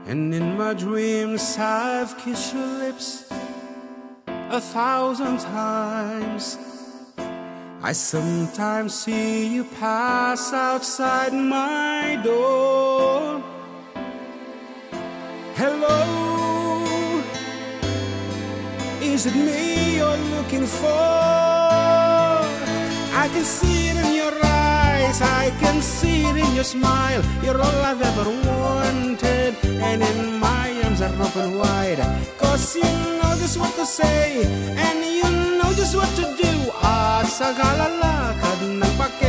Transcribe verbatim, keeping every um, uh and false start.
And in my dreams I've kissed your lips a thousand times. I sometimes see you pass outside my door. Hello, is it me you're looking for? I can see it in your eyes, I can see it in your smile. You're all I've ever wanted, and in my arms are open wide. Cause you know just what to say, and you know just what to do. At sa kalalakad ng pake